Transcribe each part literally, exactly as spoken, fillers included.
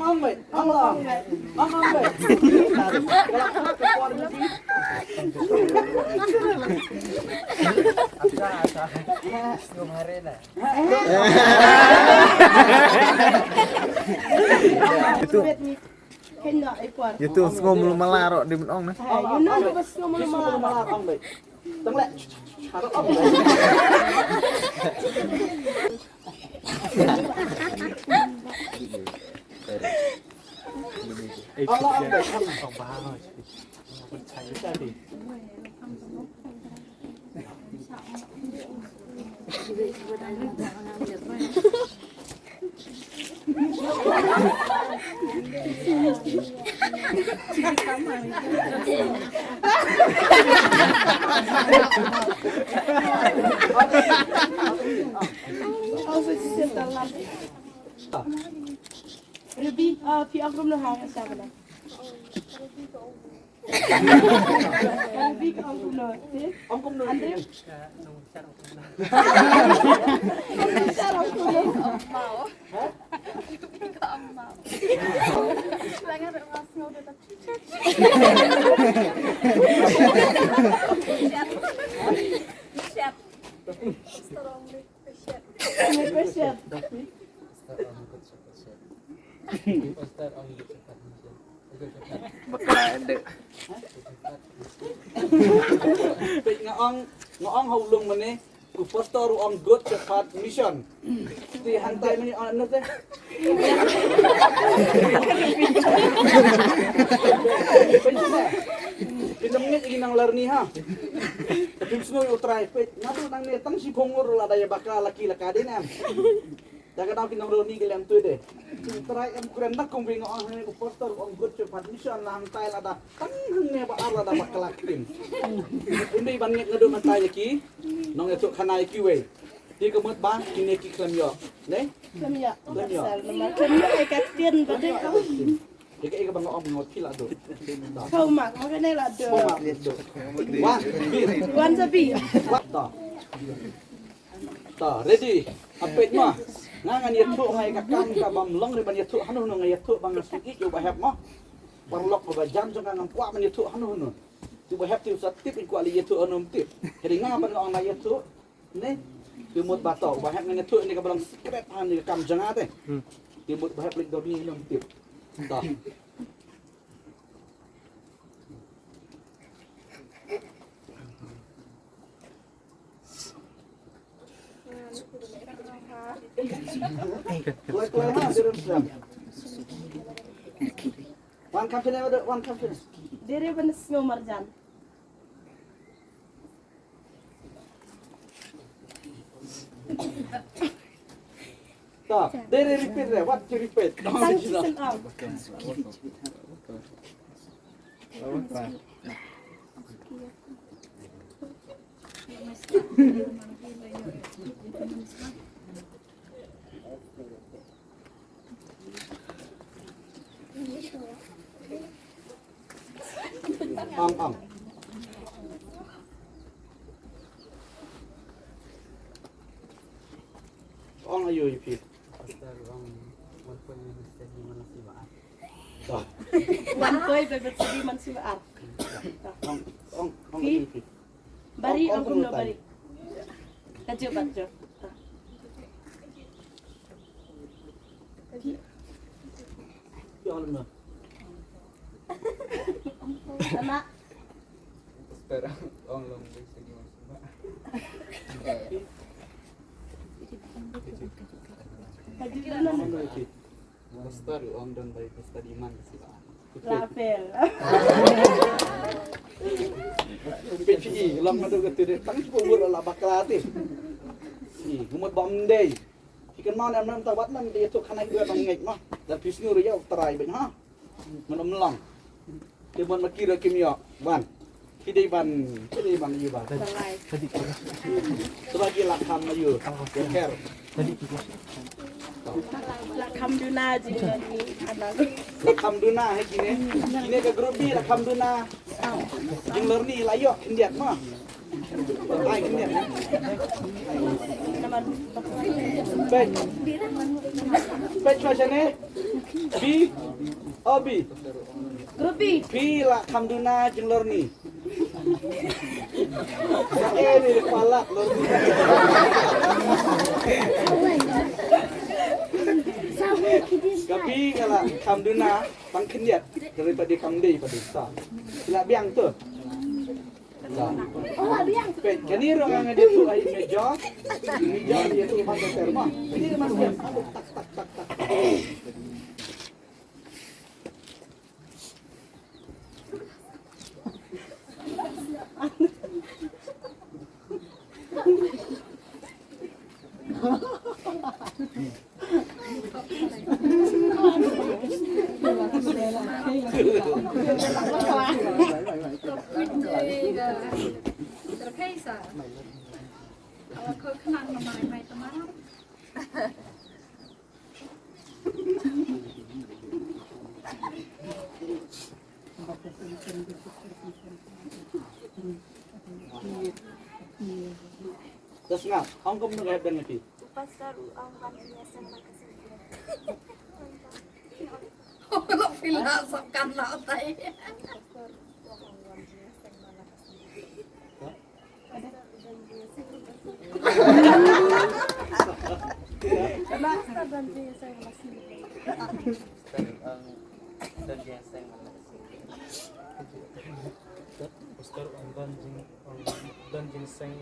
Ong, ong, wei. Ong, ong. Ong, ong, wei. Ito. Ito, sngew mlu mala ruh dei ban ong na. Ïa nang ba sngew mlu mala. Tang leh. Ruby, uh, phi ong kumno ha, sa bala. Ruby ka ong kumno, eh? Ong kumno, Andre? Sa ong kumno. Ha? Ruby ka ong mau. Langar mas ngau da. Siap. Siap. Siap. Bakla ende. Peit nga ong, nga ong ha u lung mane, u pastor u ong Good Shepherd Mission. Te hangtai mane ong ano te. Peit ne. Peit ne ngi nang lari ha. Peit sngew u Trai peit. Nga tu nang ne tang shi phung ngur lada ïa bakla laki laka dei ne em. Da ka dang ki nong roni ki lem tu de. Trai em kren da kumbi nga ong hangne u pastor ong Good Shepherd Mission la hangtai lada. Tang hangne ba ar lada ba klak tin. Kumbi ban nget nga dum hangtai ïa ki. Nong ïathuh khana ïa ki wei. Ti ka mut ba kine ki khlem ïoh. Ne? Khlem ïoh. Khlem ïoh. Asal namar khlem ïoh ïa ka ktien ba dei ka. Ïa ka, ïa ka ba nga ong nga ong phi la dum. Kau mak, mak ne la dum. Kau mak ne dum. Wan. Wan sa bi. Wan ta. Ta, ready. Apeit ma. Nga ngan ïathuh nga ïa ka kam ka bym long re ban ïathuh hanu hanu nga ïathuh ba nga sngewthuh ïa u ba hep ma. Paralok ba jan jong nga ngam kwah ban ïathuh hanu hanu. Te u ba hep te u sa tip ïa u kwah leh ïathuh hanu ym tip. Hynrei nga ban nga ong nga ïathuh. Ne. Te mut ba to u ba hep ngan ïathuh ne ka ba long secret ha ne ka kam jong nga te. Te mut ba hep leh domi hanu ym tip. Ta. Wan kam pyneh, wan kam pyneh. Dere ban sngew marjan. Ta, dere repeat re, wat ki repeat. Tang ki sen am. Ong, ong. Ong aïu ïa phi? Pastor, ong one point Bible study man sha ba ar. One point Bible study man sha ba ar. Ong, ong, ong aïu ïa phi? Bari, ong, ong, kumno bari? Ka jubab jubab. Ïa, ong na. Anak. Pastor, ong long Bible study man sha ba ar. Ka jubab na. Pastor, ong don Bible study man sha ba ar. La fail. Phi, phi long ma dei ka tu de tang shu bor la bakla te. Phi, kumut bam dei. Phi kan ma ne am nam ta wat nam dei tu khana ki dei tang ngeit ma. Dan phi sngur ïa u trai ben ha. Ngan ym long. Te mon ma ki ra kim ïoh. Wan. Ki dei ban, ki dei ban ïa ba. Te ba ki la kham ma ïa. Ïa ker. La kham duna jinglorni, anak. La kham duna, he, kine. Kine ka group B la kham duna. Jinglorni la ïoh khyndiat ma. Ai khyndiat. Peit. Peit shwa shane. B. O, B. Group B. Phi la kham duna jinglorni. Sa e ni palak lorni. Ka phi ka la kham duna tang khyndiat. Ka dei pat dei kham dei pat dei sa. La biang tu. Sa. Peit, kane ruh nga nga dei tu ai major. Major dei tu ban ter ma. Ini mas dia. Tak tak tak tak. Dah sngap, ong kumno ka hep dang ïa phi? U pastor u ong ban ïaseng ma ka sngewbha. Lo phi la sop kan la utai. Pastor ong don jing, ong don jingseng.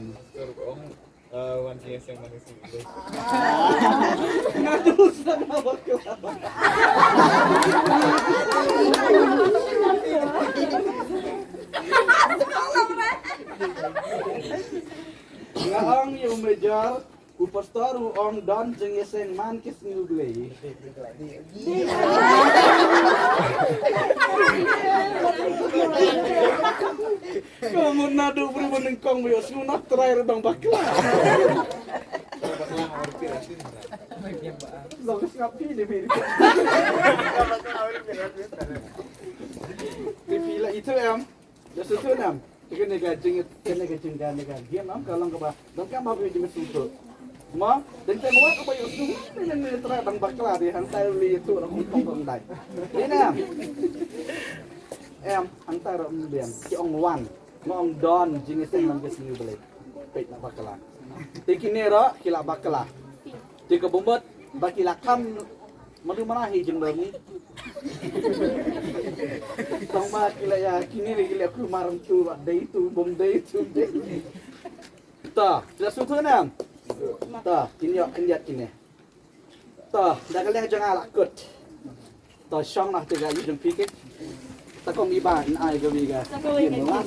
Pastor ong Ah, wan jingseng man ka sngi. Nga tu sa nga bakla. Nga ong ïa u major, u pastor u ong don jingïaseng man ka sngi U Blei. Ka mut naduh briew ba nyngkong ba ïohsngew na trai ruh dang bakla. Long sngap phi ne phi. Phi phi la itu em. Ïa sngewthuh em. Te kane ka jing, kane ka jing, kane ka game em ka long kaba donkam ba phi jingmut sngewthuh. Mo, dang te mo kaba ïohsngew ne ne trai dang bakla de hangtai ri ïathuh na kum tong tong dai. Ine em. Em, hangtai ruh ym biang. Ki ong wan. Nga ong don jingïaseng lam ka sngi U Blei. Peit na bakla. Te kine ruh ki la bakla. Te ka bym mut ba ki la kham malu mana hi jingdar ni. Tang ba ki la ïa kine ri ki la kumar tu ba dei tu bym dei tu dei. Ta, ki la sngewthuh ne em? Ta, kin ïoh khyndiat kine. Ta, da ka liang jong nga la kut. Ta, shong na te ga ïa jong phi ke. Ta kong i ba in ai ga wi ga. Ta kong i ga.